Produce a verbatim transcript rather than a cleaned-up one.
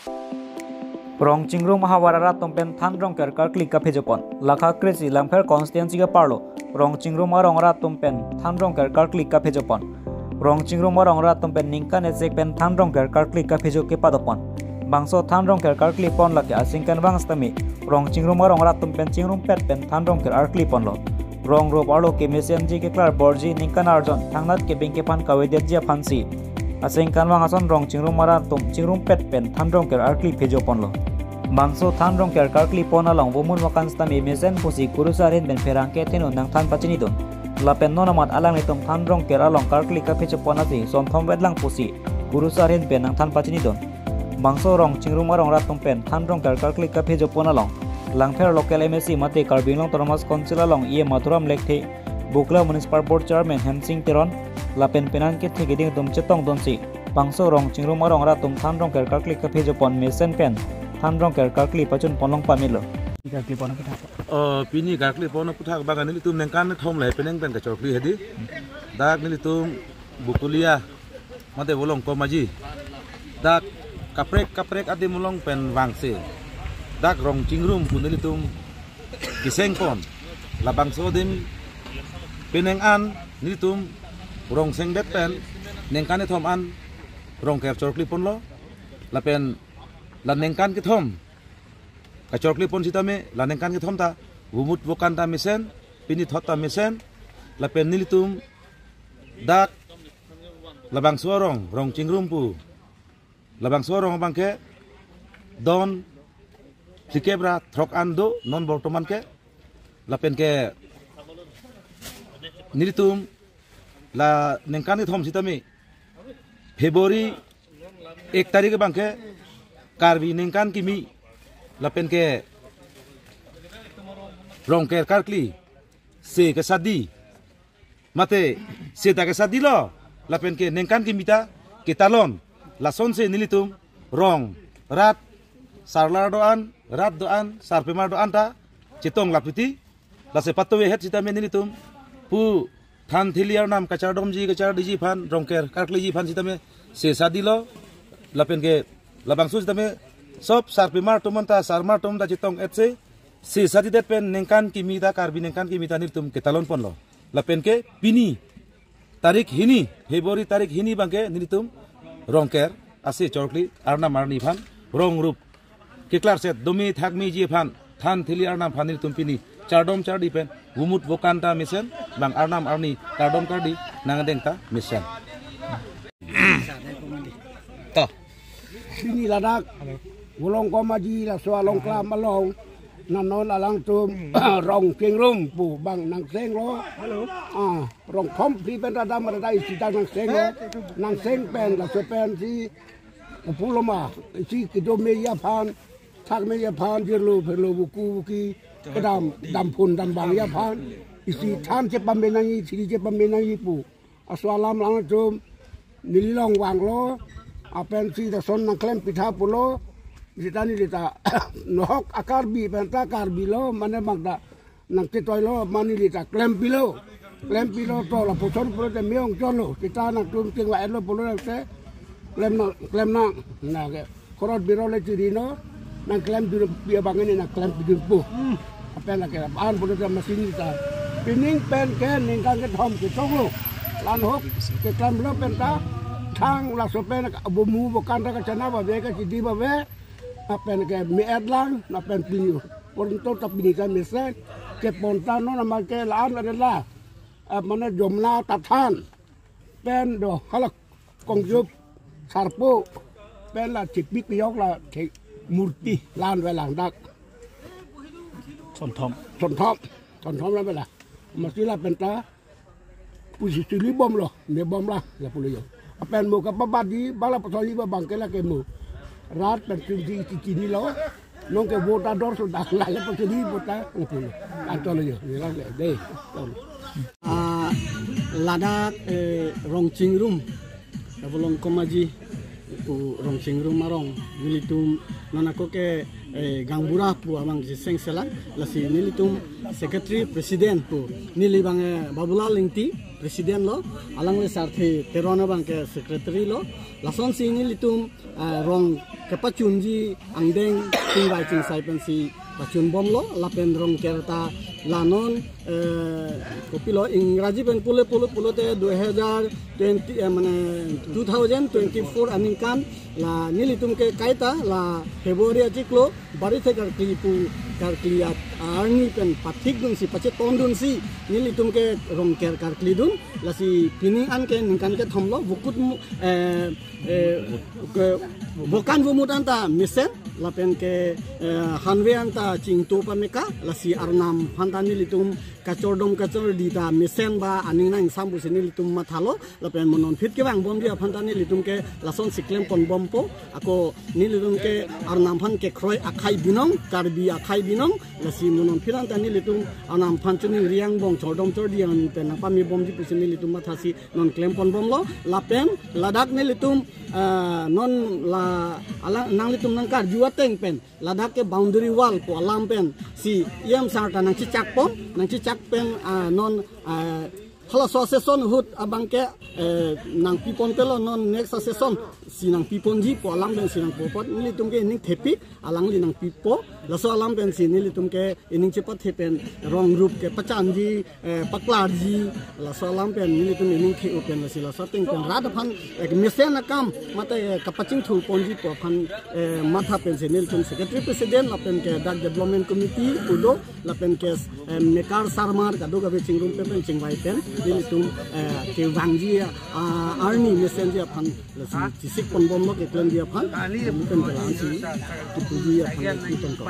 Rong chingrum ahavar arat atum pen than Rongker karkli kaphejopon. Lakha kre-isi Langpher constituency ke-arlo Rong chingrum arong arat atum pen than Rongker karkli kaphejopon. Rong chingrum arong arat atum pen ningkan etsek pen than Rongker karkli kaphejo kepadopon. Bangso than Rongker karklipon lake asingkan vang sitame Rong chingrum arong arat atum pen chingrumpet pen than Rongker arklipon lo. Rong rup arlo kemesenji keklar borji ningkan arjon thangnat kebeng kephan kavedetji aphansi asingkan vang ason Rong chingrum arat atum chingrumpet pen than Rongker arkli phejopon lo. Bangso than Rongker karklipon along Vumut Vokan sitame mesen pusi kurusar ahin pen pherangke theno nangthan pachinidun. Lapen non amat alanglitum than Rongker along karkli kaphejopon asi sonthom vetlang pusi kurusar ahin pen nangthan pachinidun. Bangso Rong chingrum arong arat atum pen than Rongker karkli kaphejopon along Langpher local M A C mate Karbi Anglong Autonomous Council along E M Madhuram Lekthe, Bukla Municipal Board Chairman Hemsing Teron lapen penan kethe keding atum chetongdunsi bangso Rong chingrum arong arat atum than Rongker karkli kaphejopon mesen pen than Rongker karkli pachunpon long pamelo. Karklipon aputhak. Oh, pini karklipon aputhak abang nelitum ningkan kethom lahai penang pen kachorkli hedi. Dak nelitum Bokolia mate Volongkom Aji, dak kaprek kaprek adim along pen vangse dak Rong chingrum pu nelitum kesengpon. Labangso adim penang an nelitum rong sengdet pen ningkan kethom an Rongker chorkliponlo. Lapen la ningkan kethom kachorklipon sitame la ningkan kethom ta Vumut Vokan ta mesen, pini thot ta mesen, lapen nelitum dak labangso arong, Rong chingrum pu labangso arong abangke don phlikep ra throk an do non bortoman ke. Lapen ke nelitum la ningkan kethom sitame February ek tarik abangke Karbi ningkan kimi lapen ke Rongker karkli se kesadi mate seta kesadilo lapen ke ningkan kimi ta ketalon. Lasonsi nelitum rong, rat, sarlar do-an, rat do-an, sarpimar do-an ta chetong lapiti. Lasi patuve het sitame nelitum pu than thili arnam kachardomji kachardiji aphan, Rongker karkliji aphan sitame se sadilo. Lapen ke labangso sitame sob sarpimar atum anta sarmar atum ta chetong etse se sadidet pen ningkan kimi ta, Karbi ningkan kimi ta nelitum ketalonponlo. Lapen ke pini tarik hini, February tarik hini abangke nelitum Rongker ase chorkli arnam arni aphan rong rup keklarset dome thakmeji aphan than thili arnam aphan nelitum pini chardom chardi pen Vumut Vokan ta mesen, bang arnam arni kardom kardi nangdeng ta mesen. To. Pini ladak Volongkom Aji laso along klam along, non alangtum Rong chingrum pu bang nangsenglo. Ah, rong thom phli pen ta dam rada isi ta nangsenglo. Nangseng pen laso pensi pulo ma, isi kedomeji aphan, thakmeji aphan, jirlo pherlo, buku buki kedam, damphun dambangji aphan isi than chepamenangji, thili chepamenangji pu aso alam alangtum neli along vanglo. Lapensi lason nangklem pitha pulo. Seta neli ta nohok a-Karbi pen ta Karbi lo, mane bang ta nangchetoilo, mane neli ta klempilo. Klempilo to lapuson pulote me-ong cholo. Seta nangtum chingvai-etlo pulo nangte klem nang, klem nang. Na ke khorot biro le chiri no, nangklemdun pi abang ini nangklempidun pu. Lapen lake an pulote machine ta pining pen ke ningkan kethom kechoklo. La-an ahok keklemlo pen ta thang laso pen ke Vumut Vokan ta kachana bave, kachidi bave. Lapen ke me-et lang, lapen pini porjonto ta pini ta mesen kepon ta non amat ke la-an adela. Ah, mane Jomna ta than pen do halak Kongjup Sarpo pen la chepik yok la the murti la-an avelang dak. Sonthom. Sonthom. Sonthom la avelang. Masi lapen ta pusi chili bomlo, me bomlang, la pulo yo. Lapen mo kapabadi, bala pasali ba bangke lake mo. Rat pen chunsi isi chinilo. Non ke vote ador so dak la le pasali vote la pulo. Antolo yo, ni lang le, de. Ah, ladak, eh, Rong chingrum, Volongkom Aji pu Rong chingrum arong, nelitum non ako ke, eh, gaonbura pu abang jiseng selang, lasi nelitum secretary president pu, neli abang, eh, Babulal Ingti president lo, alangli Sarthe Teron abang ke secretary lo, lasonsi nelitum, eh, Rong kepachunji angdeng chingvai chingsai pensi pachun bomlo, lapen Rongker ta la non, eh, kopilo Ingraji pen pule pule pulote dui hajar twenty, eh, mane two thousand twenty-four aningkan la nelitum ke kaita la February achiklo Barithe Karkli pu Karkli at arni pen pathik dunsi pachetong dunsi nelitum ke Rongker karkli dun. Lasi pining an ke ningkan kethom lo, vokut mu-, eh, eh, ke, vokan vomut anta mesen, lapen ke, eh, hanve anta chingto pameka, lasi arnam aphan ta nelitum kachordom kachordi ta mesen ba aning nangsam pusi nelitum mathalo, lapen mo non phit kevang bomji aphan ta nelitum ke lasonsi klem pon bompo. Ako nelitum ke arnam aphan kekroi akhai binong, Karbi akhai binong, lasi mo non phit anta nelitum arnam aphan choningri angbong chordom chordi an pen nangpame bomji pusi nelitum mathasi non klem pon bomlo. Lapen ladak nelitum, ah, non la ala nanglitum nangkarju ateng pen ladak ke boundary wall pu alam pensi E M sir ta nangchechak pon, nangchechak pen, ah, non, ah, halaso a-session ahut abang ke, eh, nangpi ponpe lo, non next a-session si nangpi ponji pu alam pensi nangpo apot nelitum ke ining thepik, alangli nangpipo, laso alam pensi nelitum ke ining chepathe pen rong rup kepachanji, eh, paklarji, laso alam pen nelitum ining the-o pen lasi laso ateng pen rat aphan, eh, mesen akam mate, eh, kapachingthur ponji pu aphan, eh, matha pensi nelitum secretary president lapen ke dak development committee udo lapen ke, eh, Mekar Sarmar kadokave chingrumpe pen chingvai pen nelitum, eh, kevangji, ah, arni mesenji aphan lasi chesik pon bomlo, keklemji aphan, nelitum ke la-ansi kipuji aphan kiton ko.